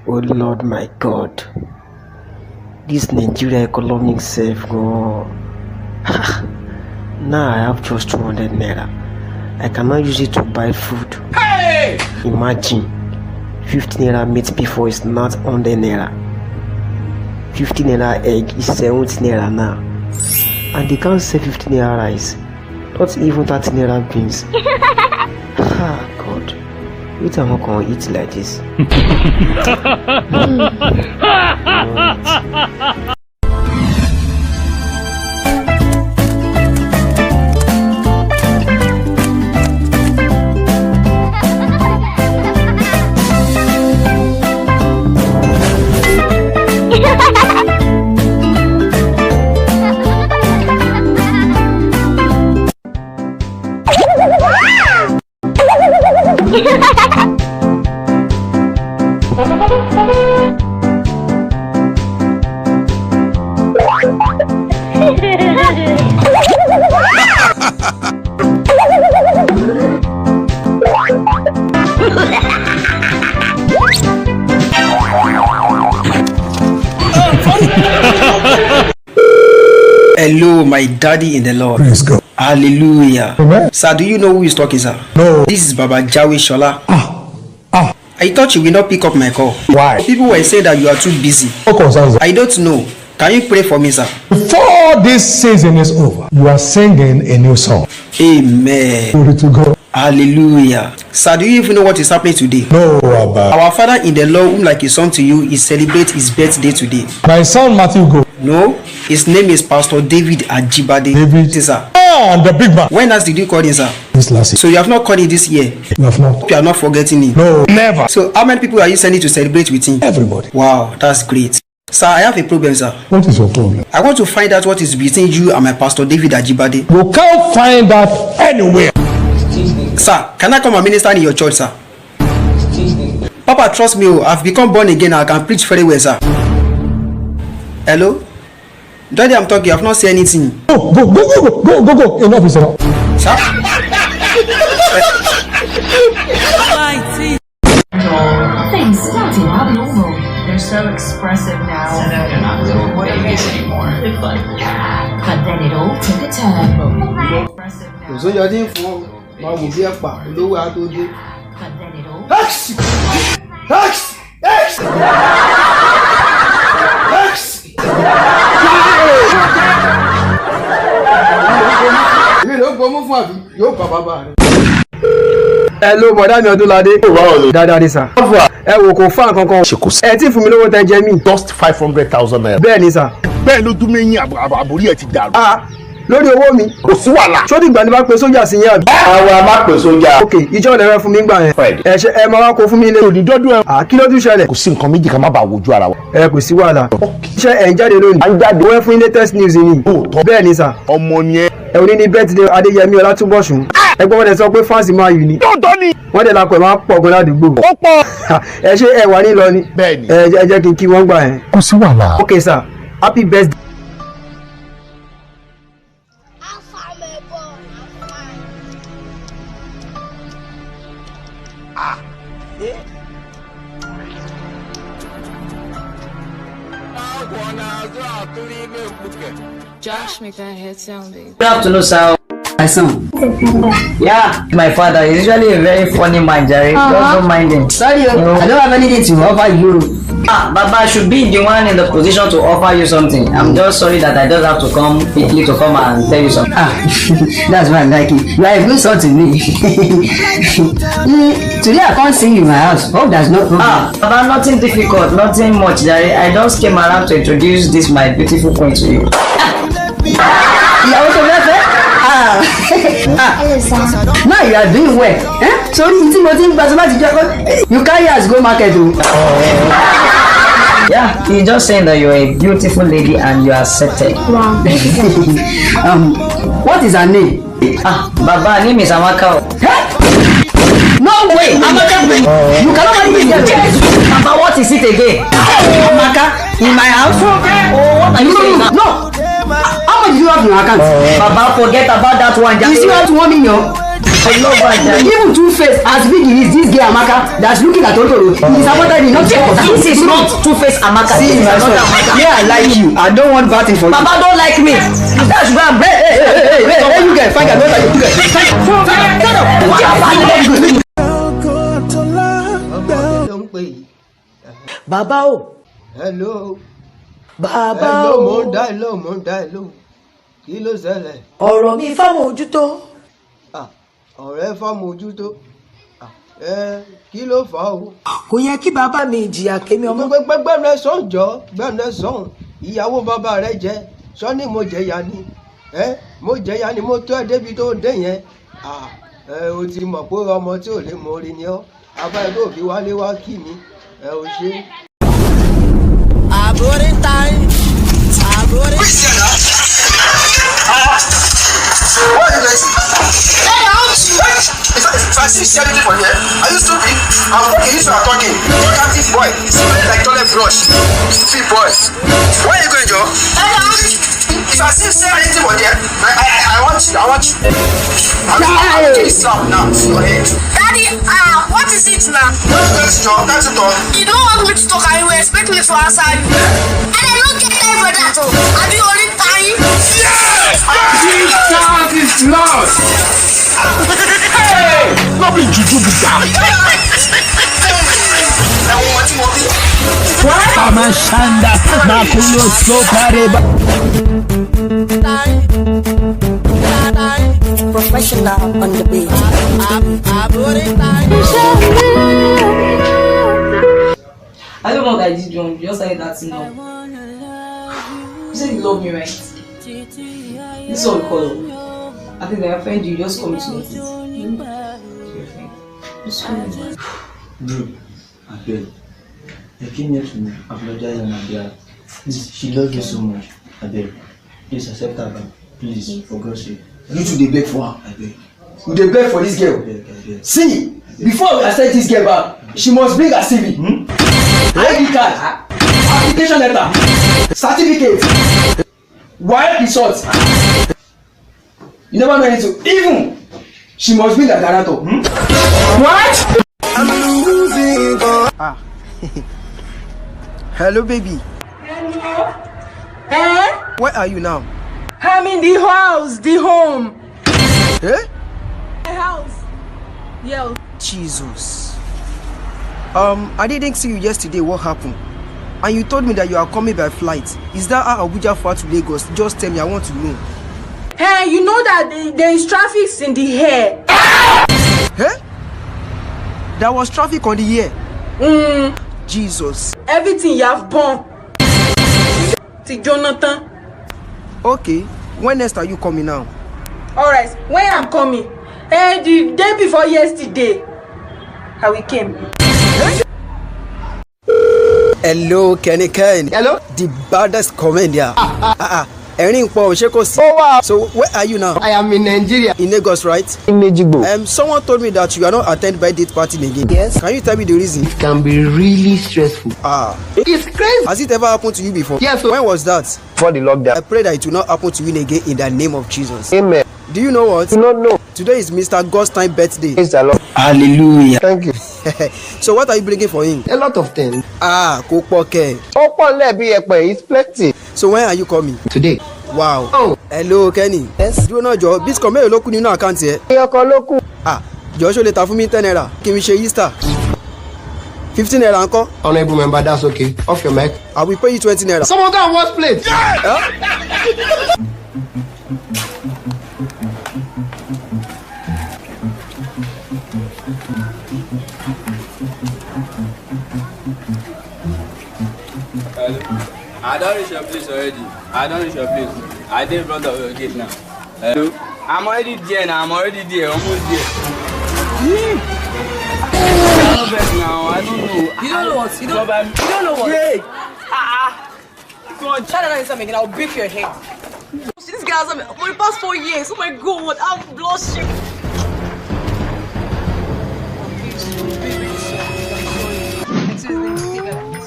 Oh Lord my God, this Nigeria economic self go. Now I have just 200 naira. I cannot use it to buy food. Hey! Imagine, 50 naira meat before is not 100 naira. 50 naira egg is 70 naira now. And they can't sell 50 naira rice, not even 30 naira beans. Ah, God. Wait, I'm not gonna eat like this. Hello, my daddy in the Lord. Praise God. Hallelujah. Amen. Sir, do you know who is talking, sir? No. This is Baba Jawe Shola. Ah. I thought you will not pick up my call. Why? People were saying that you are too busy. What concerns I don't know. Can you pray for me, sir? Before this season is over, you are singing a new song. Amen. Glory to God. Hallelujah. Sir, do you even know what is happening today? No, Abba. Our father in the Lord, whom like his son to you, is celebrate his birthday today. My son Matthew Go. No, his name is Pastor David Ajibade. David. Yes, sir. Ah, the big man. When last did you call him, sir? This last year. So you have not called him this year. You have not. You are not forgetting him. No. Never. So how many people are you sending to celebrate with him? Everybody. Wow, that's great. Sir, I have a problem, sir. What is your problem? I want to find out what is between you and my pastor David Ajibade. You can't find that anywhere. Sir, can I come and minister in your church, sir? Papa, trust me, oh, I've become born again and I can preach very well, sir. Hello? Daddy, I'm talking. I've not said anything. Go, go, go, go, go, go, go. Enough is enough. Sir? Things started out normal. They're so expressive now. So they're not little babies anymore. It's like, But then it all took a turn. expressive Kò now. sóúnjẹ tí ń fún ọ, máa wò bí ẹ̀pà olówó á tó dé. But then it all X! X! X! X! Èmi ló gbomú fún àbí yóò bá bàbá rẹ. Hello, bọ̀dá mi Ọdúnladé. Dáadáa ni sà. Ẹ wò kò fún àkankan. Ẹ tí fún mi lówó tẹ jẹ mí. Just 500,000 naira. Bẹ́ẹ̀ ni sà. Bẹ́ẹ̀ ló dún mí yín àbórí ẹ̀ ti dàrú. Ah, lórí owó mi. Kò sí wàhálà. Ṣó dìgbà ni bá pe sójà sí yín àbí? Àwa má pè sójà. Ok, ìjọ ọ̀dẹ̀ rẹ fún mi gbà yẹn. Friday. Ẹ ṣe ẹ máa wá kó fún mi lé. Òní dọ́dún ẹ. À kí ló tún ṣẹlẹ̀? Kò sí nǹkan méjì ká má bàa wojú ara wa. Ẹ kò sí wàhálà. Ṣé ẹ̀ ń jáde lónìí? À ń jáde. Mo fẹ́ fún yín latest news ni. Òótọ́. Bẹ́ẹ̀ ni sà. Ọmọ ni ẹ. Ẹ òní ní birthday Adéyẹmí Ọlátúnbọ̀sún. Ẹ gbọ́ wọ́n dẹ̀ sọ pé fáǹsì máa yù ni. Lóòótọ́ ni. Wọ́n dẹ̀ lakọ̀ ẹ̀ máa pọ̀ gan ládùúgbò. Ó pọ̀. Ẹ ṣé ẹ wà nílọ ni. Bẹ́ẹ̀ ni. Ẹ jẹ́ kí n kí wọ́n gbà yẹn. Kò sí wàhálà. Ok sir, happy birthday. Josh, make that head sound big. Good afternoon, sir. My son. Yeah, my father is usually a very funny man, Jerry. Just don't mind him. Sorry, oh, I don't have anything to offer you. Ah, Baba should be the one in the position to offer you something. I'm just sorry that I just have to come quickly to come and tell you something. Ah, that's why I like you. You are a good son to me. Today I can't see you in my house. Hope there's no problem. Ah, Baba, nothing difficult, nothing much, Jerry. I just came around to introduce this my beautiful queen to you. Ìyàwó tó fẹ́ fẹ́. Ah, ah. Now you are doing well. Eh? Sorry, tí mo ti ń gba sọ́mà ti jẹ́ kó. You carry us go market o. Yeah, he's just saying that you're a beautiful lady and you are accepted. Wow. What is her name? Ah, Baba, her name is Amaka. Eh? No way! Amaka, you cannot marry this girl. Baba, what is it again? Amaka, in my house? Oh, what are you No, saying no, now? no. How much do you have in your account? Baba, forget about that one. You still have 1 million? Even Two-Face, as big he is, this girl Amaka that's looking at Otoro, he disappointed me. Not This is not Two-Face Amaka. See, This is my son. another Amaka. Yeah, I like you. I don't want bad thing for you. Baba don't like me. That's why I'm Hey, hey, hey, hey, hey, hey, you guys, find out what you guys. Baba o. Hello. Baba Hello, o. mò ń dá ẹ lóhùn, mò ń dá ẹ lóhùn. Kí ló ṣẹlẹ̀? Ọ̀rọ̀ mi fáwọn ojú tó. Ah, ọ̀rẹ́ fámojútó. Ah, ẹ kí ló fà á o? Kò yẹ kí bàbá mi jìyà kémi ọmọ. Gbẹgbẹgbẹ rẹ sọ̀n jọ, gbẹ̀rẹ̀ sọ̀n. Ìyàwó bàbá rẹ jẹ, sọ ni mo jẹ̀yà ni. Ẹ mo jẹ̀yà ni mo tó ẹ débi tó dé yẹn. Ah, ẹ o ti mọ̀ pé ọmọ tí ò lè mọ orin ni ọ́. Abáyé tó fi wálé wá kí mi. Ẹ ò ṣe. What are you guys? If I see anything for here, are you stupid? I'm talking, you are talking. Look at this boy. Smell like toilet brush. Stupid boy. Where are you going, Joe? If I see say anything for there, I want you. I want you. I'm going to slap now. Your head. Daddy, what is it now? Where are you going, Joe? Can't you talk? You don't want me to talk and you expect me to answer you. And I don't get time for that. Oh. Are you only time? Jesus is Lord. Hey, no be juju be that. Ẹ̀wọ̀n wọn tí mo bí. Amashanda makulo sokareba. Professional on the beat. I don't know what I did wrong. You just started acting up. You said you love me, right? This is what we call love. I think that I offend you. Just come to notice. Your friend. Just call me. Bro, abeg, I came here to apologize on her behalf. Please, she loves you so much. Abeg, please accept her back. Please, for God's sake. You two dey beg for her. Abeg, You dey beg for this girl. abeg, abeg. See, before we accept this girl back, she must bring her CV, ID card, application letter, certificate, WAEC result. You never know anything. Even she must bring her guarantor. What? Ah. Hello, baby. Hello? Eh? Where are you now? I'm in the house, the home. Eh? My house. Yeah. Jesus. I didn't see you yesterday. What happened? And you told me that you are coming by flight. Is that how Abuja far to Lagos? Just tell me, I want to know. Hey, you know that there is traffic in the air. Eh? There was traffic on the air. Jesus. Everything you have born. To Jonathan. Okay. When next are you coming now? Alright, when I'm coming? Eh, the day before yesterday. How we came. Hello, Kenny Ken. Hello? The baddest comedian. Ẹ̀rín pọ̀ ṣé kò sí. Ó wà. So where are you now? I am in Nigeria. In Lagos, right? In Ejigbo. Someone told me that you are not attend birthday party again. Yes. Can you tell me the reason? It can be really stressful. Ah. It's crazy. Has it ever happened to you before? Yes. When was that? For the lockdown. I pray that it will not happen to you again in the name of Jesus. Amen. Do you know what? Do not know. Today is Mr. God's time birthday. Praise the Lord. Hallelujah. Thank you. So what are you bringing for him? A lot of things. Ah, kò pọ̀ kẹ̀. Ó pọ̀ lẹ́bi ẹ̀pẹ̀, it's plenty. So when are you coming? Today. Wow. Oh. Hello, Kenny. Yes. Dúró náà jọ, Bitcoin mélòó ló kù nínú àkáǹtì ẹ? Ẹyọ kan ló kù. Ah, jọ̀ọ́ ṣó lè ta fún mi 10 naira kí n fi ṣe Easter. 15 naira ńkọ́? Honourable member, that's okay. Off your mic. I will pay you 20 naira. Someone go and wash plate. Huh? I don reach your place already. I don reach your place. I dey in front of your gate now. Hello? I'm already there now. I'm already there. Almost there. I don't vex now. I don't know. You don't know what? You don't know what? Yeah. Ah. Try that inside again. I'll break your head. This guy has for the past 4 years. Oh my God, I'm blushing.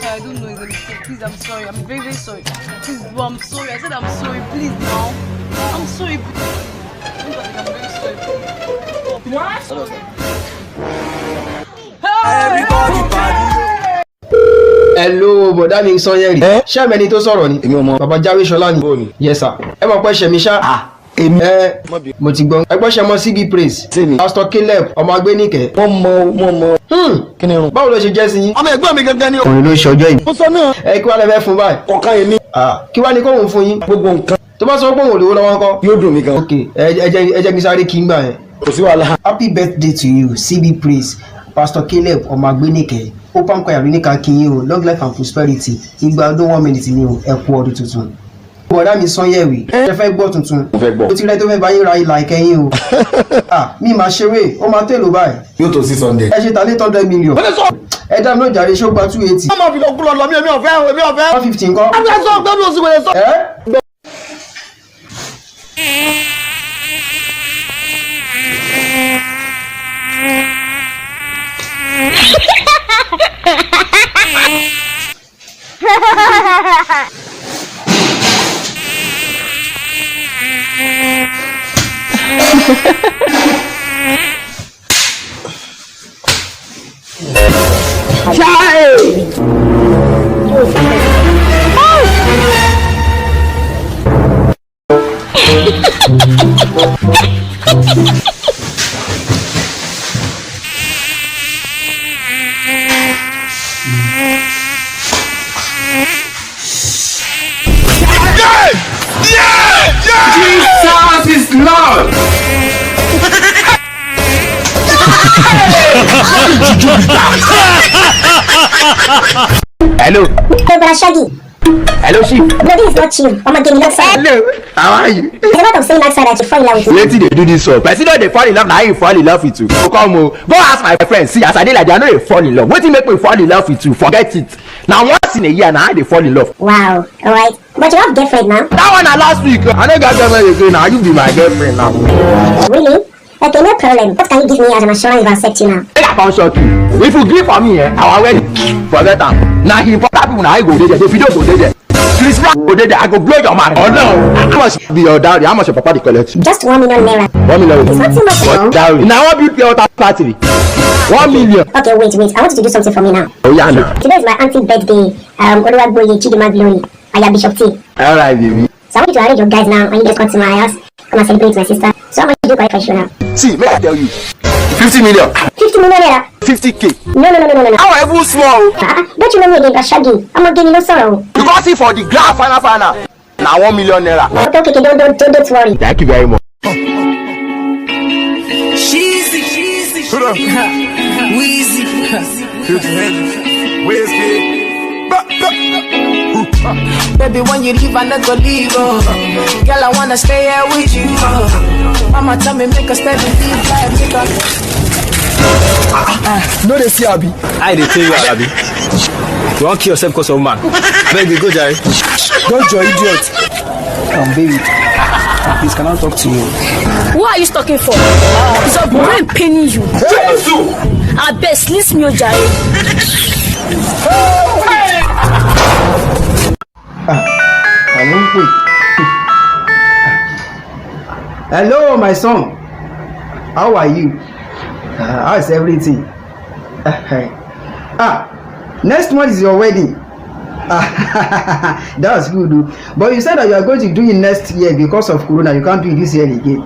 I don't know, it's a mistake. Please, I'm sorry. I'm very, very sorry. Please, bro, I'm sorry. I said I'm sorry. Please, now. I'm sorry. I'm very sorry. What? Everybody party. Hello, bọ̀dá mi Sanyẹ̀rì. Ṣé ẹ̀mẹ́ni tó sọ̀rọ̀ ni? Èmi ọmọ. Bàbá Jáwé Ṣọlá ni. Yes sir. Ẹ mọ̀ pé ṣẹ̀mí ṣá. Èmi. Ẹ mo ti gbọ́. Ẹ gbọ́ ṣe mọ CB Praise. Pastor Caleb ọmọ Agbénìkẹ́. Wọ́n mọ wọ́n mọ. Kí ni irun? Báwo ló ṣe jẹ́ sí yín? Ọmọ ẹ̀gbọ́n mi gangan ni. Òun ló ṣe ọjọ́ ìbí. Mo sọ náà. Ẹ kí wàá lẹ fẹ́ fún báyìí. Kọ̀ọ̀kan èmi. Kí wàá ní kóhùn fún yín? Gbogbo nǹkan. Tó bá sọ pé òun ò lówó lọ́wọ́ ńkọ́. Yóò dùn mí gan. Ok, ẹ jẹ́ kí n sáré kí n gbà yẹn. Kò sí wàhálà. Happy birthday to you, CB Praise, Pastor Caleb ọmọ Agbénìkẹ́. Open choir ní ká kí yín o, long life and prosperity. Igba ọdún 1 minute ni o, ẹ kú ọdún tuntun. Bọ̀dá mi Sanyẹ̀rì, ẹ fẹ́ gbọ́ tuntun. Mo fẹ́ gbọ́. Ó ti rẹ́ tó fẹ́ bá yín ra ìlà ìkẹyìn o. Ah, mi máa ṣeré, ó máa tèlò báyìí. Yóò tó 600. Ẹ ṣe ta 800 million. Ó lè sọ. Ẹ dá mi ló jàre, ṣó gba 280. Wọ́n máa fi lọ kúlọ̀ lọ mí, èmi ọ̀fẹ́ o, èmi ọ̀fẹ́. 150 ńkọ́? Ẹ fẹ́ sọ gbẹ́nu oṣù wẹ̀rẹ̀ sọ. Ẹ Jesus is Lord. Hello. Hey, Brother Shaggy. Hello, Chief. No, this is not Chief. Ọmọge ni outside. Hello. How are you? There's a lot of saying outside that you fall in love with me. Wetin dey do this one? Person no dey fall in love na how you fall in love with you. Go come o. Go ask my friend. See, as I dey like that, I no dey fall in love. Wetin make me fall in love with you? Forget it. Na once in a year na I dey fall in love. Wow. Alright. But you have girlfriend now. That one na last week. I no get girlfriend again. Na you be my girlfriend now. Really? Okay, no problem. What can you give me as an assurance if I accept you now? Make I come shock you. If you gree for me, eh, our wedding, forget am. Na important people na I go dey there. Davido go dey there. Chris Brown go dey there. I go blow your mind. Oh no. How much be your dowry? How much your papa dey collect? Just 1 million naira. 1 million. It's not too much now. Dowry. Na one build pure water factory. 1 million. Okay, wait, wait. I want you to do something for me now. Oya no. Today is my auntie's birthday. Oluwagboye Chidinma Glory. Aya Bishop T. Alright, baby. So I want you to arrange your guys now and you just come to my house. Come and celebrate my sister. So how much do you collect for show now? See, make I tell you. 50 million. 50 million naira. 50K. No, no, no, no, no, no, no. How I even small? Ah, don't you know me again, Brother Shaggy? Ọmọge ni ló sọ̀rọ̀ o. You come see for the grand final final. Na 1 million naira. Okay, don't worry. Thank you very much. Sheezy, Weezy, Whiskey. Baby, when you leave, I not go leave. Oh. Girl, I wanna stay here with you. Oh. Mama tell me make a step and leave life, make a. No dey see abi. I dey tell you, abi. You wan kill yourself cause of woman. Beg you go, jare. Don't join idiot. Baby, please, can I talk to you? Who are you talking for? Is your brain paining you? Abeg, slice me o jare. Àwọn ń pè. Hello, my son. How are you? How is everything? Ah, next month is your wedding. That's good o. But you said that you are going to do it next year because of corona. You can't do it this year again.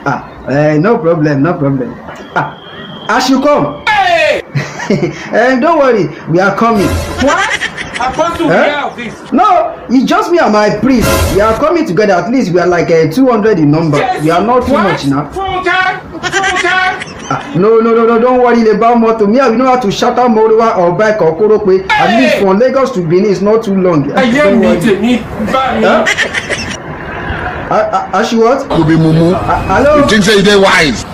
Ah, no problem, no problem. Ah, as you come. Don't worry, we are coming. What? Apostle, Eh? hear of this. No, it's just me and my priest. We are coming together. At least we are like 200 in number. We are not too What? much now. Funke! Funke! Ah, no, no, no, no, don't worry about motor. Me, I know how to shatter Moruwa or bike or Korope. At least from Lagos to Benin is not too long. Ayé Don't mi worry. tèmi bá mi. Huh? I she what? You be mumu. Hello? You think say you dey wise?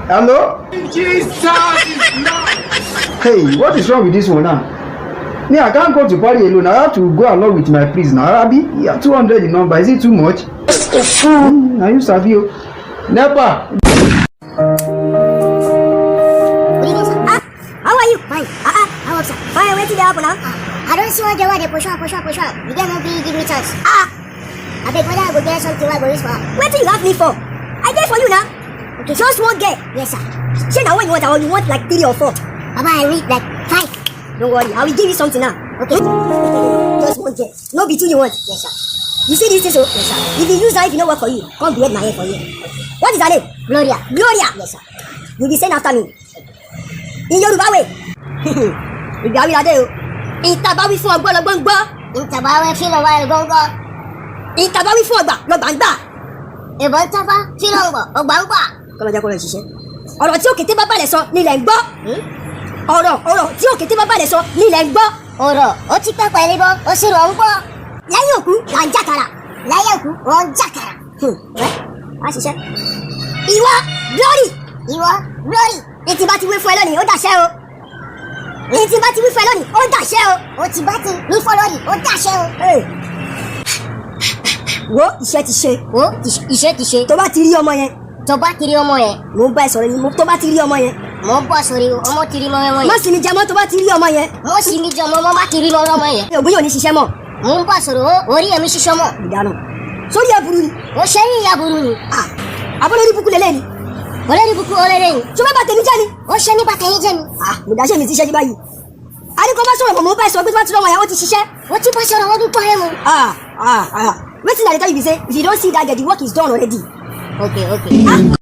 Hello? Jesus is Lord. Hey, what is wrong with this one now? Me, I can't go to party alone. I have to go along with my priest now. Abi, yeah, 200 in number. Is it too much? Now you sabi o. NEPA. Good evening, sir. Ah, how are you? Fine. Ah, ah, how up, sir? Fine, wetin dey happen now? Ah, I don see one girl wey dey pursue am, pursue am, pursue am. The girl no gree give me chance. Ah, abeg whether I go get something wey I go use for her. Wetin you have me for? I dey for you now. Okay. Just one girl. Yes, sir. Shey na one you want or you want like three or four? Baba, I need like five. Don't worry, I will give you something now. Okay. Just one girl. No be two you want. Yes, sir. You see this thing so? Yes, sir. If you use that, if e no work for you, come behead my hair for you. What is her name? Gloria. Gloria. Yes, sir. You be saying after me. In Yoruba way. Ìgbà wí adé o. Ìta bá wí fún ọgbọ́n lọ́gbọ́n ń gbọ́. Ìta bá wí fún ọgbọ́n lọ́gbọ́n ń gbọ́. Ìta bá wí fún ọgbà lọ́gbà ń gbà. Ìbọn tábà tí ló ń bọ̀ ọgbà ń gbà. Kọ́lọ́jà kọ́lọ́ ṣiṣẹ́. Ọ̀rọ̀ tí òkété bá balẹ̀ sọ nílẹ̀ ń gbọ́. Ọ̀rọ̀ tí òkété bá balẹ̀ sọ nílẹ̀ ń gbọ́. Ọ̀rọ̀ ó ti pẹ́ pẹ̀lú bọ́ ó sì rọ̀ ń gbọ́. Lẹ́yìn òkú là ń jàkàrà. Lẹ́yìn òkú wọ́n ń jàkàrà. Wá ṣiṣẹ́. Ìwọ Glory. Ìwọ Glory. Ní ti bá ti wí fún ẹ lónìí, ó dàṣẹ́ o. Ní ti bá ti wí fún ẹ lónìí, ó dàṣẹ́ o. Ó ti bá ti wí fún lónìí, ó dàṣẹ́ o. Wo iṣẹ́ ti ṣe. Wo iṣẹ́ ti ṣe. Tó bá ti rí ọmọ yẹn. Tó bá ti rí ọmọ yẹn. Mo ń bá ẹ sọ̀rọ̀ ni tó bá ti rí ọmọ yẹn. Mo ń bá sọ̀rọ̀ ọmọ ti rí ọmọ yẹn. Má sì mi jẹ mọ́ tó bá ti rí ọmọ yẹn. Mo sì mi jẹ mọ́ mo bá ti rí ọmọ yẹn. Ògùn yóò ní ṣiṣẹ́ mọ́. Mo ń bá sọ̀rọ̀ orí ẹ̀mí ṣiṣẹ́ mọ́. Ìdáná. Sórí ẹ̀ burú ni. Mo ṣe ní ìyá burú ni. Àbọ̀lórí bukú lélẹ̀ ni. Olórí bukú olórí ni. Ṣé o fẹ́ bà tèmi jẹ́ ni? Ó ṣe ní bàtà yín jẹ́ ni. Mo dáṣẹ́ mi ti ṣẹ́jú báyìí. A ní kó bá sọ̀rọ̀ mọ̀ mo bá ẹ sọ pé tó bá ti rí ọmọ yẹn ó ti ṣiṣẹ́. Ó ti bá sọ̀rọ̀ wọ́n dúpọ̀ ẹ̀ mu. Wetin I dey tell you be say if you don see that girl, the work is done already. Okay, okay.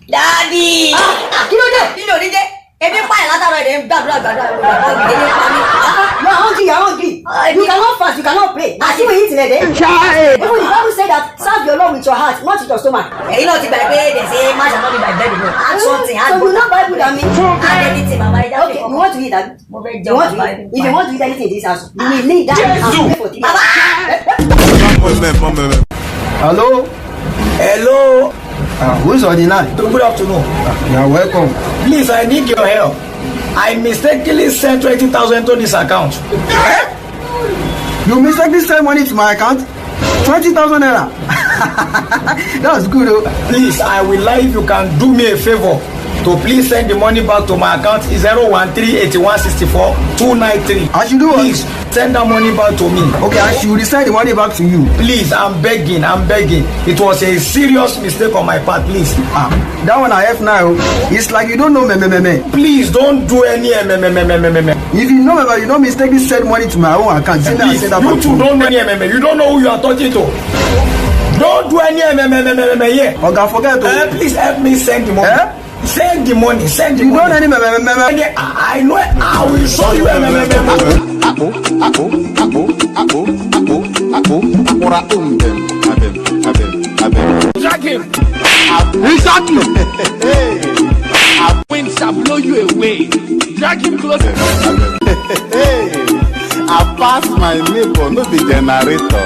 Daddy! Kí ló dé? Kí ló dé? Ebi ń pààyàn látàárọ̀ ẹ̀dẹ̀ ń gbàdúrà gbàdúrà gbàdúrà ebi ń pa mí. You are hungry, you are hungry. You cannot fast, you cannot pray. Na see we eat today. Even the Bible say that serve your Lord with your heart, not with your stomach. Ẹ̀yin náà ti gbà pé they say man shall not be by bread alone. Add something, add So you know Bible than me. Add anything, mama. Okay, you want to eat that? Mo fẹ́ You jẹun want to bàbá. eat? If you want to eat anything in this house, you will kneel down and pray for 3 hours. Hello? Hello. Who is on the line? Good afternoon. You are welcome. Please, I need your help. I mistakenly sent 20,000 to this account. Eh? You mistakenly sent money to my account? 20,000 naira. That's good. Oh. Please, I will like if you can do me a favor to please send the money back to my account 0138164 293. I should do what? Please send that money back to me. Okay, I should resend the money back to you. Please, I'm begging, I'm begging. It was a serious mistake on my part, please. That one I have now. It's like you don't know me, me, me, me. Please don't do any me. If you know me, you don't mistakenly send money to my own account. Send Please, that you back two to don't know any me. You don't know who you are talking to. Don't do any me here. Okay, forget to. Please help me send the money. Eh? Send the money. Send the You money. don't any me, me, me, me. I know. I will show you me. Drag him. Exactly. Wind shall blow you away. Drag him closer. I pass my neighbor, no be generator.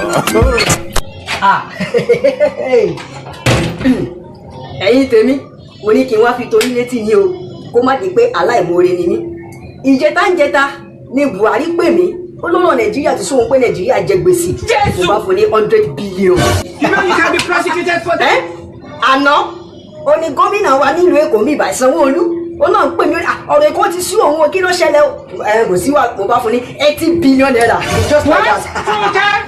Ẹ̀yin tèmi, mo ní kí n wá fi torí létí yín o, kó má di pé aláìmoore ni mí. Ìjẹta ń jẹta ni Buhari pè mí, ó lọ́rọ̀ Nàìjíríà ti sóhun pé Nàìjíríà jẹ gbèsè. Mo bá fún ní 100 billion. You know you can be prosecuted for that. Àná, ó ní gómìnà wa nílùú Èkó mi ìbà Sanwó-Olú, ó náà ń pè mí, ọ̀rọ̀ Èkó ti sú òun o, kí ló ṣẹlẹ̀ o? Ẹ kò sí wa, mo bá fún ní 80 billion naira. Just like that.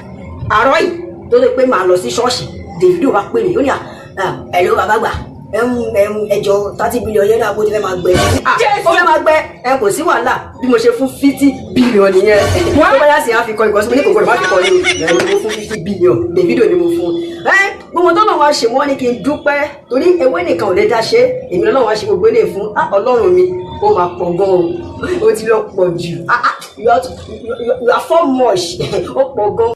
Àárọ̀ yìí tó lè pé màá lọ sí ṣọ́ọ̀ṣì, Davido bá pè mí, ó ní ẹ̀ló bàbá gbà, ẹjọ́ 30 billion yẹn náà bó ti fẹ́ máa gbẹ. Ó fẹ́ máa gbẹ, ẹ kò sí wàhálà bí mo ṣe fún 50 billion nìyẹn. Tó bá yá sí àfikọ́ ìkọ́sí mo ní kòkòrò má fi kọ́ ni o, mo fún 50 billion, Davido ni mo fún. Gbogbo tó náà wá ṣe wọ́n ní kí n dúpẹ́ torí ewé nìkan ò lè dá ṣe, èmi lọ́wọ́ wá ṣe gbogbo eléyìí fún. Ọlọ́run mi, ó máa pọ̀ gan-an, ó ti lọ pọ̀ jù. You are so much, ó pọ̀ gan-an.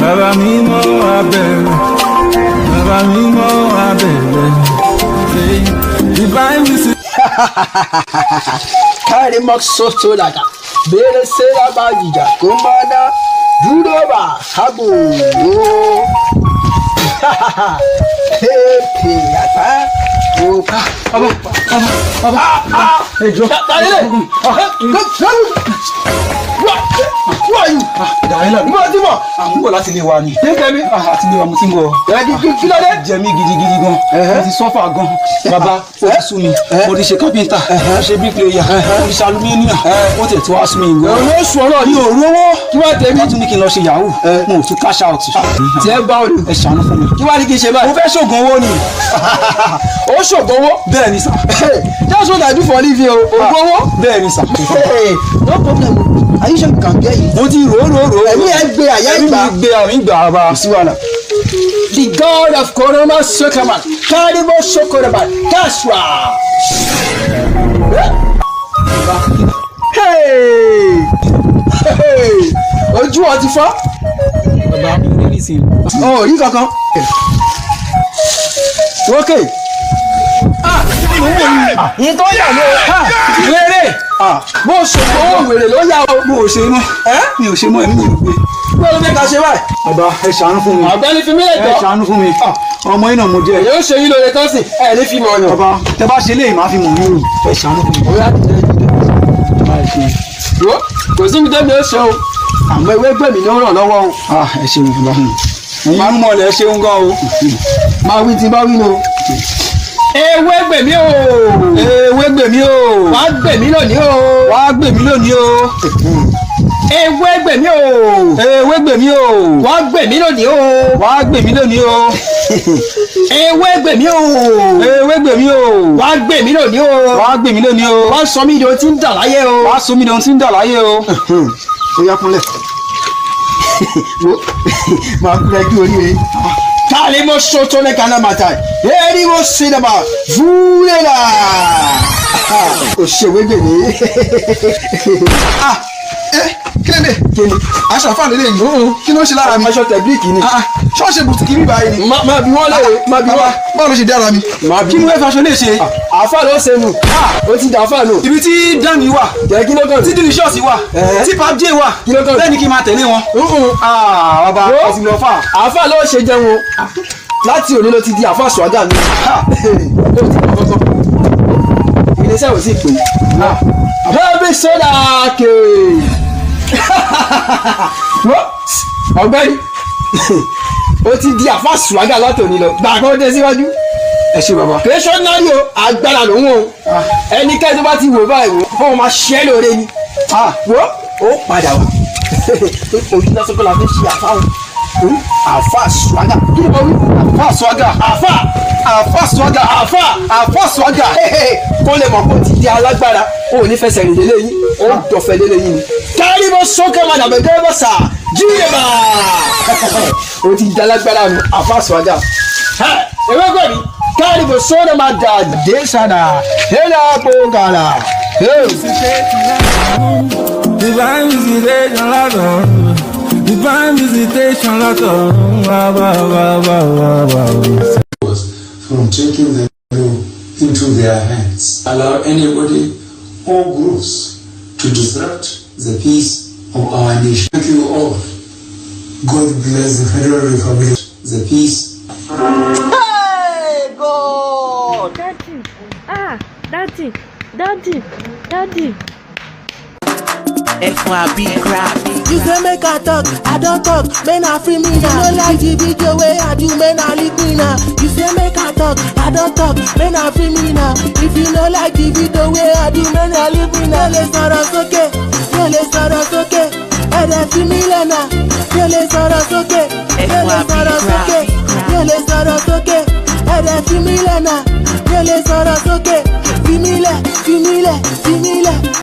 Bàbá mi mọ́ abẹ́rẹ́, bàbá mi mọ́ abẹ́rẹ́. The Bible says. Kárí mọ́ sọ́tò làkà. Bèrè sẹ́ra bá jìjà kó máa dá. Dúró bá hábò. Pèpè àpá. Òpá. Bàbá, bàbá, bàbá. Ẹ jọ̀ọ́. Who are you? Dàrílà. Mo ti bọ̀. À ń bọ̀ láti ilé wa ni. Kéèké mi. Àti ilé wa mo ti ń bọ̀. Kí ló dé? Jẹ mí gidigidi gan. Mo ti sọ́fà gan. Bàbá, ó ti sú mi. Mo ti ṣe kápẹ́ńtà. Mo ṣe bíríkìlẹ̀yà. Mo ti ṣe alumíníà. Ó tiẹ̀ tí wàá sú mi gan. Òun ó sùn ọ̀rọ̀ Mi ò rówó. Kí wàá tẹ̀mí? Wọ́n tún ní kí n lọ ṣe yahoo. Mo ò tún cash out. Tí ẹ bá òní. Ẹ ṣàánú fún mi. Kí wàá ní kí n ṣe báyìí? Mo fẹ́ ṣògùn owó ni. Ó ṣògùn owó? Bẹ́ẹ̀ ni sà. That's what I do for living o. Ògùn owó? Bẹ́ẹ̀ ni sà. No problem. Are you sure you can bear it? Mo ti rò rò rò. Ẹ̀mí ẹ gbé àyà ìgbà. Ẹ̀mí mi gbé àmì ìgbà bàbá. Kò sí wàhálà. The God of Koroma Sokaman, Karibo Sokoraman, Kaswa. Hey! Hey! Ojú ọ ti fọ́. Bàbá mi ò ní ní sìn. Ọ̀ rí kankan. Okay. Yìí tó yà ló. Wéré! Mo ṣòfò owó wèrè ló yà o. Mo ò ṣe mọ́. Mi ò ṣe mọ́, ẹ̀mí mi ò gbé. Bí wọ́n ló fẹ́ ká ṣe báyìí? Bàbá, ẹ ṣàánú fún mi. Ọ̀gbẹ́ni fi mí lè Ẹ tọ́. ṣàánú fún mi. Ọmọ yín náà mo jẹ́. Yóò ṣe yín lóore tán sí. Ẹ ní fi mọ̀ ọ̀yàn. Bàbá, tẹ bá ṣe léyìí, màá fi mọ̀ yín o. Ẹ ṣàánú fún mi. Ó yá dìde dìde. Bàbá, ẹ ṣeun. Wo kò sí mi tẹ́mi ó ṣe o. Àmọ́ ewé gbèmí ló ràn lọ́wọ́ o. Ẹ ṣeun bàbá. Ẹ̀yin mú mọ̀lẹ́, ẹ ṣeun gan o. Máa wí tí bá wí nu. Ewé gbèmí o. Ewé gbèmí o. Wàá gbèmí lónìí o. Wàá gbèmí lónìí o. Ewé gbèmí o. Ewé gbèmí o. Wàá gbèmí lónìí o. Wàá gbèmí lónìí o. Ewé gbèmí o. Ewé gbèmí o. Wàá gbèmí lónìí o. Wàá gbèmí lónìí o. Wàá sọ mí di ohun tí ń dà láyé o. Wàá sọ mí di ohun tí ń dà láyé o. Ó yá kúnlẹ̀. Wo máa kúnlẹ̀ kí oríire. Kalimo soto le kana mata. Eri wo sinema. Vulela. O ṣe wégbè mi. Kí ló dé? Kí ni? Aṣọ àfáà lélẹ̀ yìí. Kí ló ń ṣe lára mi? Aṣọ tẹ̀blíkì ni. Ṣọ́ọ̀ṣì bùtùkì mi báyìí ni. Má bí wọ́n léèrè. Má bí wọ́n. Báwo ló ṣe dára mi? Má bí Kí ni wọ́n fi aṣọ lè ṣe? Àfáà ló ṣe nù. Ó ti dà àfáà nù. Ibi tí Dami wà. Jẹ́ kí ló kàn Tí Delicious wà. Tí Pap J wà. Kí ló kàn? Bẹ́ẹ̀ ni kí n máa tẹ̀lé wọn. Bàbá, ẹ ti lọ fà. Àfáà ló ṣe jẹun o. Láti òní ló ti di àfáà sùwágà mi. Ó ti lọ kọ́kọ́. Iléeṣẹ́ ò sì pè. Bẹ́ẹ̀ni sọ́dà kè. Ọ̀gbẹ́ni, ó ti di àfáà sùwágà láti òní lọ. Gbà kó dé síwájú. Ẹ ṣé bàbá. Kìrìsọ́nárì o, agbára lòun o. Ẹnikẹ́ni tó bá ti wò báyìí wò, fún ọmọ ṣẹ́ lóore ni. Wo ó padà wá. Ojú lásán kọ́ la fi ṣe àfáà o. Àfáà sùwágà. Kí ni mo wí? Àfáà sùwágà. Àfáà. Àfáà sùwágà. Àfáà. Àfáà sùwágà. Kó lè mọ̀ kó ti di alágbára, ó ní fẹsẹ̀ rìn lélẹ̀ yín, ó dọ̀fẹ́ lélẹ̀ yín ni. Kárí mo sókè máa dàbẹ̀ gẹ́gẹ́ bọ́ sà, jíde bá. Ó ti di alágbára mi, àfáà sùwágà. Ewé gbẹ̀mí, kárí mo sókè máa dà dé sànà, hélà bó gàlà. Divine visitation látọ̀run. Divine visitation látọ̀run. Wá wá wá wá wá wá. From taking the law into their hands. Allow anybody or groups to disrupt the peace of our nation. Thank you all. God bless the Federal Republic, the peace. Hey God! Daddy, ah, daddy, daddy, daddy. FYB crap. You say make I talk, I don't talk, man I free me now. You no like the video wey I do, man I leave me now. You say make I talk, I don't talk, man I free me now. If you no like the video wey I do, man I leave me now. Lè sọ̀rọ̀ sókè, mi ò lè sọ̀rọ̀ sókè, ẹ̀rẹ̀ fi mí lẹ́nà. Mi ò lè sọ̀rọ̀ sókè, mi ò lè sọ̀rọ̀ sókè, mi ò lè sọ̀rọ̀ sókè, ẹ̀rẹ̀ fi mí lẹ́nà. Mi ò lè sọ̀rọ̀ sókè, fi mí lẹ̀, fi mí lẹ̀, fi mí lẹ̀.